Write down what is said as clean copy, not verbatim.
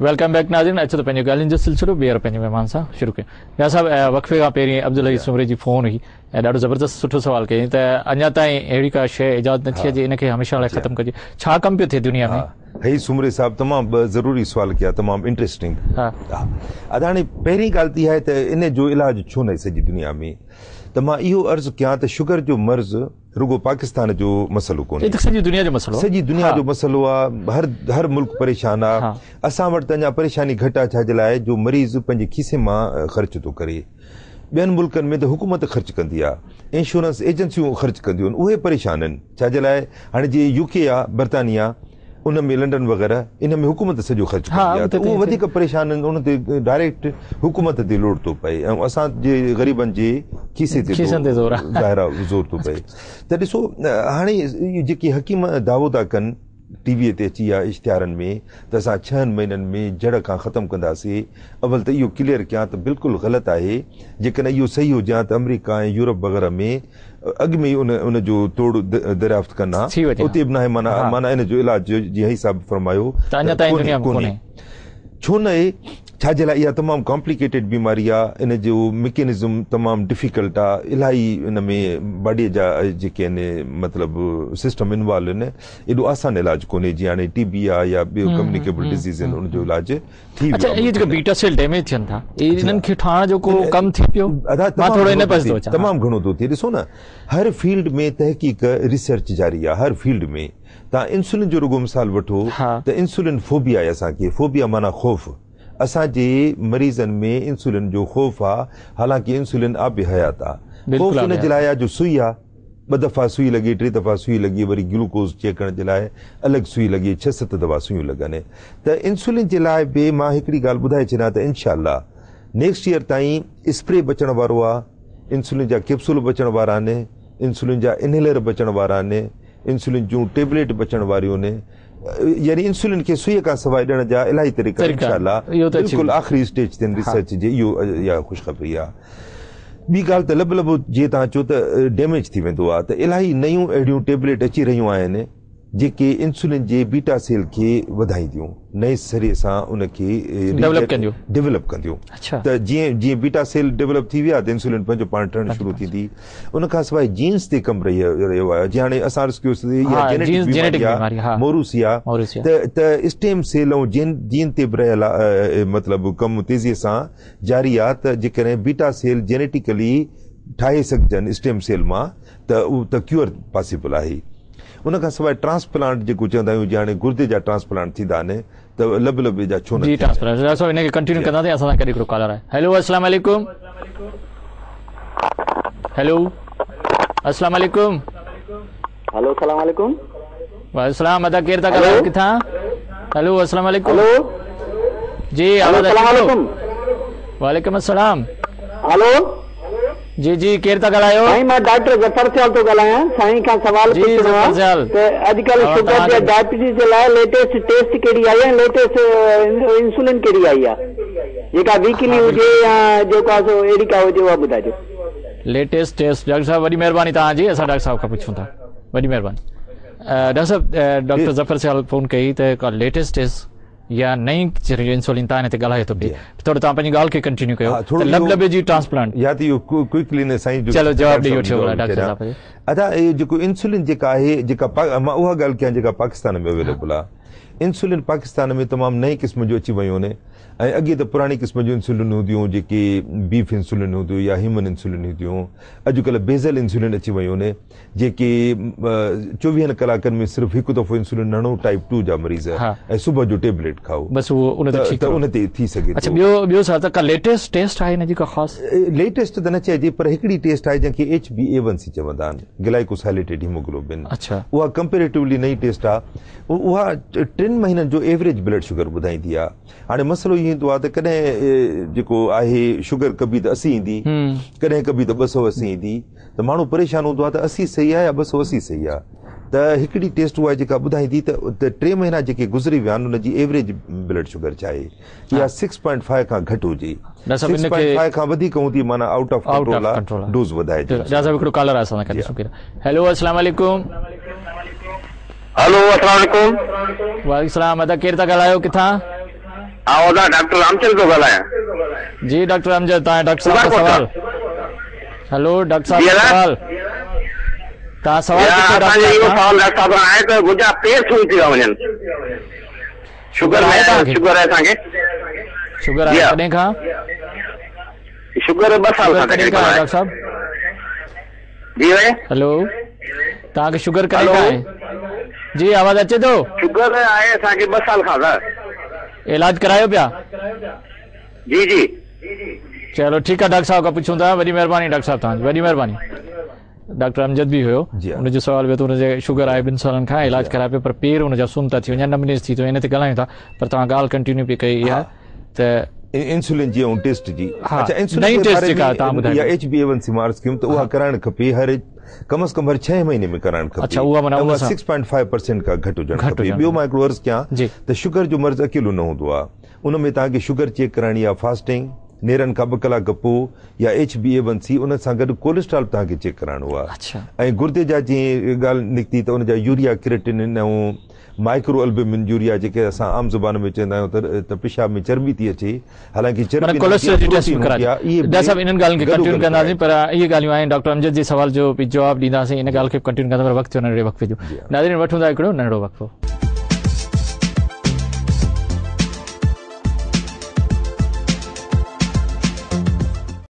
Welcome back ناظرين اچو ته پنهنجي ڳالهين جو سلسلو ٻيهر پنهنجي مهمان سان شروع ڪيون ميان صاحب وقفي کان پهرين عبدالحئي سومري جي فون هئي ۽ ڏاڍو زبردست سٺو سوال ڪيائين ته اڃا تائين اهڙي ڪا شيء ايجاد نه ٿي آهي جي ان کي هميشه لاء ختم ڪجي ڇا ڪم پيو ٿئي دنيا ۾؟ حئي سومري صاحب تمام ٻه ضروري سوال ڪيا تمام انٽريسٽنگ ها ادا هاڻي پهرين ڳالهه ته اها آهي ته ان جو علاج ڇو ناهي سڄي دنيا ۾ ته مان اهو عرض ڪيان ته شگر جو مرض رڳو پاڪستان جو مسئلو ڪونهي. هي ته سڄي دنيا جو مسئلو آ. سڄي دنيا جو مسئلو آ، هر هر ملڪ پريشان آ. اسان وٽ ته اڃا پريشاني گهٽ آ ڇا جي لاء جو مريض پنهنجي کيسي مان خرچ ٿو ڪري. ٻين ملڪن ۾ ته حڪومت خرچ ڪندي آ، انشورنس ايجنسيون خرچ ڪنديون آهن، اهي پريشان آهن ڇا جي لاء هاڻي جيئن يو ڪي آ، برطانيا، ان ۾ لنڊن وغيره ان ۾ حڪومت سڄو خرچ ڪندي آهي ته اهو وڌيڪ پريشان آهن ان تي ڊائريڪٽ حڪومت تي لوڊ ٿو پئي ۽ اسان جي غريبن جي کيسي تي ظاهر آهي زور ٿو پئي ته ڏسو هاڻي جيڪي حڪيم دعوو ٿا ڪن ٽي وي تي اچي يا اشتهارن ۾ ته اسان ڇهن مهينن ۾ جڙ کان ختم ڪنداسي اول ته اهو ڪليئر ڪيان ته بلڪل غلط آهي جيڪڏهن اهو صحيح هجي ها ته آمريڪا ۽ يورپ وغيره ۾ اڳ ۾ ئي ان ان جو توڙ دريافت ڪن ها اتي به ناهي معنيٰ معنيٰ ان جو علاج جيئن حئي صاحب فرمايو ته اڃا تائين دنيا ۾ ڪونهي ڇو نه آهي ڇا جي لاء اها تمام ڪامپليڪيٽيڊ بيماري آهي ان جو مڪينزم تمام ڊفيڪلٽ آهي الاهي ان ۾ باڊي جا جيڪي آهن مطلب سسٽم انوالو آهن ايڏو آسان علاج ڪونهي جيئن هاڻي ٽي بي آهي يا ٻيو ڪميونيڪيبل ڊزيز آهن ان جو علاج ٿي ويو اڇا اهي جيڪي بيٽا سيل ڊيميج ٿين ٿا انهن کي ٺاهڻ جو ڪو ڪم ٿي پيو ادا مان ٿورو ان پاسي ٿو اچان تمام گهڻو ٿو ٿئي ڏسو نه هر فيلڊ ۾ تحقيق ريسرچ جاري آهي هر فيلڊ ۾ توهان انسولين جو رڳو مثال وٺو ته انسولين فوبيا آهي اسان کي فوبيا معنيٰ خوف اسان جي مريضن ۾ انسولين جو خوف آهي حالانڪه انسولين آب حيات آهي خوف ان جي لاء آهي جو سئي آهي ٻه دفعا سئي لڳي، ٽي دفعا سئي لڳي، وري گلوڪوز چيڪ ڪرڻ جي لاء الڳ سئي لڳي، ڇهه ست دفعا سئيون لڳن ته انسولين جي لاء به مان هڪڙي ڳالهه ٻڌائي ڇڏيان ته انشاء الله نيڪسٽ ايئر تائين اسپري به اچڻ وارو آ، انسولين جا ڪيپسول به اچڻ وارا آهن، انسولين جا انهيلر به اچڻ وارا آهن، انسولين جون ٽيبليٽ به اچڻ واريون آهن، يعني انسولين کي سئي کان سواء ڏيڻ جا الاهي طريقا انشاء الله بلڪل آخري اسٽيج تي آهن ريسرچ جي اهو اها خوشخبري آ. ٻي ڳالهه ته لب لب جيئن توهان چيو ته ڊيميج ٿي ويندو آهي ته الاهي نيون اهڙيون ٽيبليٽ اچي رهيون آهن جيڪي انسولين جي بيٽا سيل کي وڌائينديون نئين سري سان ان کي ڊيولپ ڪنديون ته جيئن جيئن بيٽا سيل ڊيولپ ٿي ويا ته انسولين پنهنجو پاڻ ٺهڻ شروع ٿيندي ان کان سواء جينز تي ڪم رهيو آهي جيئن هاڻي اسان عرض ڪيوسين اها جينيٽڪ بيماري آهي موروثي آهي ته اسٽيم سيل ۽ جين جين تي به رهيل آهي مطلب ڪم تيزي سان جاري آ ته جيڪڏهن بيٽا سيل جينيٽيڪلي ٺاهي سگهجن اسٽيم سيل مان ته اهو ته ڪيور پاسيبل آهي. ان کان سواء ٽرانسپلانٽ جيڪو چوندا آهيون جيئن هاڻي گردي جا ٽرانسپلانٽ ٿيندا آهن ته لب لب جا ڇو نه جي ٽرانسپلانٽ ڊاڪٽر صاحب ان کي ڪنٽينيو ڪنداسين اسان سان گڏ هڪڙو ڪالر آهي هيلو السلام عليڪم هيلو السلام عليڪم هلو السلام عليڪم وعليڪم السلام ادا ڪير ٿا ڳالهايو ڪٿان هلو السلام عليڪم هلو جي آواز السلام عليڪم وعليڪم السلام هلو جي جي ڪير ٿا ڳالهايو سائين مان ڊاڪٽر ظفر سيال ٿو ڳالهايان سائين کان سوال پڇڻو آهي ته اڄڪلهه شگر يا ڊائبٽيز جي لاء ليٽيسٽ ٽيسٽ ڪهڙي آئي آهي ۽ ليٽيسٽ انسولين ڪهڙي آئي آهي جيڪا ويڪلي هجي يا جيڪو آهي سو اهڙي ڪا هجي اها ٻڌائجو ليٽيسٽ ٽيسٽ ڊاڪٽر صاحب وڏي مهرباني توهان جي اسان ڊاڪٽر صاحب کان پڇون ٿا وڏي مهرباني ڊاڪٽر صاحب ڊاڪٽر ظفر سيال فون ڪئي ته ڪا ليٽيسٽ ٽيسٽ يا نئين انسولين توهان هتي ڳالهايو ٿو پئي ٿورو توهان پنهنجي ڳالهه کي ڪنٽينيو ڪيو ته لب لب جي ٽرانسپلانٽ يا ته اهو ڪوئڪلي نه سائين جو چلو جواب ڏئي وٺو ڊاڪٽر صاحب ادا اهو جيڪو انسولين جيڪا آهي جيڪا مان اها ڳالهه ڪيان جيڪا پاڪستان ۾ اويليبل آهي انسولين پاڪستان ۾ تمام نئين قسم جو اچي ويو آهي ۽ اڳي ته پراڻي قسم جون انسولين هونديون جيڪي بيف انسولين هونديون يا هيومن انسولين هونديون اڄڪلهه بيزل انسولين اچي ويون آهن جيڪي چوويهن ڪلاڪن ۾ صرف هڪ دفعو انسولين هڻو ٽائپ 2 جا مريض ۽ صبح جو ٽيبليٽ کائو بس اهو ان تي ٺيڪ ته ان تي ٿي سگهي ٿو. اڇا ٻيو ٻيو سوال ته ڪا ليٽيسٽ ٽيسٽ آهي ان جي ڪا خاص؟ ليٽيسٽ ته نه چئجي پر هڪڙي ٽيسٽ آهي جنهن کي ايڇ بي اي ون سي چوندا آهن گلائيڪوسائليٽيڊ هيموگلوبن اڇا اها ڪمپيريٽولي نئين ٽيسٽ آهي اها ٽن مهينن جو ايوريج بلڊ شگر ٻڌائيندي آهي هاڻي مسئلو اهو ايندو آهي ته ڪڏهن جيڪو آهي شگر ڪبي ته 80 ايندي ڪڏهن ڪبي ته 280 ايندي ته ماڻهو پريشان هوندو آهي ته 80 صحيح آهي يا 280 صحيح آهي ته هڪڙي ٽيسٽ اها آهي جيڪا ٻڌائيندي ته ٽي مهينا جيڪي گذري ويا آهن ان جي ايوريج بلڊ شگر ڇا آهي اها 6.5 کان گهٽ هجي 6.5 کان وڌيڪ هوندي معنيٰ آئوٽ آف ڪنٽرول آهي ڊوز وڌائجي. ڊاڪٽر صاحب هڪڙو ڪالر آهي اسان سان گڏ ڏسون ڪير هيلو السلام عليڪم. هلو السلام عليڪم. وعليڪم السلام ادا ڪير ٿا ڳالهايو ڪٿان؟ ها ڊاڪٽر رامچند ٿو ڳالهايان. جي ڊاڪٽر امجد توهان ڊاڪٽر صاحب کان سوال. هلو ڊاڪٽر صاحب سوال. توهان سوال پڇو ڊاڪٽر صاحب کان. سوال ڊاڪٽر صاحب کان آهي ته منهنجا پير سن ٿي ٿا وڃن. شگر آهي توهان کي؟ شگر آهي اسان کي. شگر آهي ڪڏهن کان؟ شگر 2 سال کان ڪڏهن کان آهي ڊاڪٽر صاحب؟ جي ڀائي. هلو توهان کي شگر ڪڏهن کان آهي؟ جي آواز اچي ٿو؟ شگر آهي اسان کي 2 سال کان سر. علاج ڪرايو پيا؟ جي جي. چلو ٺيڪ آهي ڊاڪٽر صاحب کان پڇون ٿا. وڏي مهرباني ڊاڪٽر صاحب توهان جي وڏي مهرباني. ڊاڪٽر امجد به هيو ان جو سوال هيو ته ان جي شگر آهي 2 سالن کان علاج ڪرايو پيو پر پير ان جا سن ٿا ٿي وڃن نمنيس ٿي ٿو ان تي ڳالهايون ٿا پر توهان ڳالهه ڪنٽينيو پئي ڪئي اها ته انسولين جي ۽ ٽيسٽ جي اڇا انسولين جي باري ۾ يا H B A one C marks ڪيون ته اها ڪرائڻ کپي هر ڪم از ڪم هر 6 مهيني ۾ ڪرائڻ کپي. اڇا اها معنيٰ اها 6.5% کان گهٽ هجڻ کپي. ٻيو مان هڪڙو عرض ڪيان ته شگر جو مرض اڪيلو نه هوندو آهي ان ۾ توهان کي شگر چيڪ ڪرائڻي آهي فاسٽنگ نيرن کان 2 ڪلاڪ پوء يا ايڇ بي اي ون سي ان سان گڏ ڪوليسٽرال به توهان کي چيڪ ڪرائڻو آهي ۽ گردي جا جيئن ڳالهه نڪتي ته ان جا يوريا ڪريٽنن ۽ مائڪرو البومن يوريا جيڪي اسان عام زبان ۾ چوندا آهيون ته پيشاب ۾ چرٻي ٿي اچي حالانڪه چرٻي نه هوندي آهي پروٽين هوندي آهي اهي به ڊاڪٽر صاحب انهن ڳالهين کي ڪنٽينيو ڪنداسين پر اهي ڳالهيون آهن ڊاڪٽر امجد جي سوال جو به جواب ڏينداسين ان ڳالهه کي به ڪنٽينيو ڪنداسين پر وقت ٿيو ننڍڙي وقفي جو ناظرين وٺون ٿا هڪڙو ننڍڙو وقفو.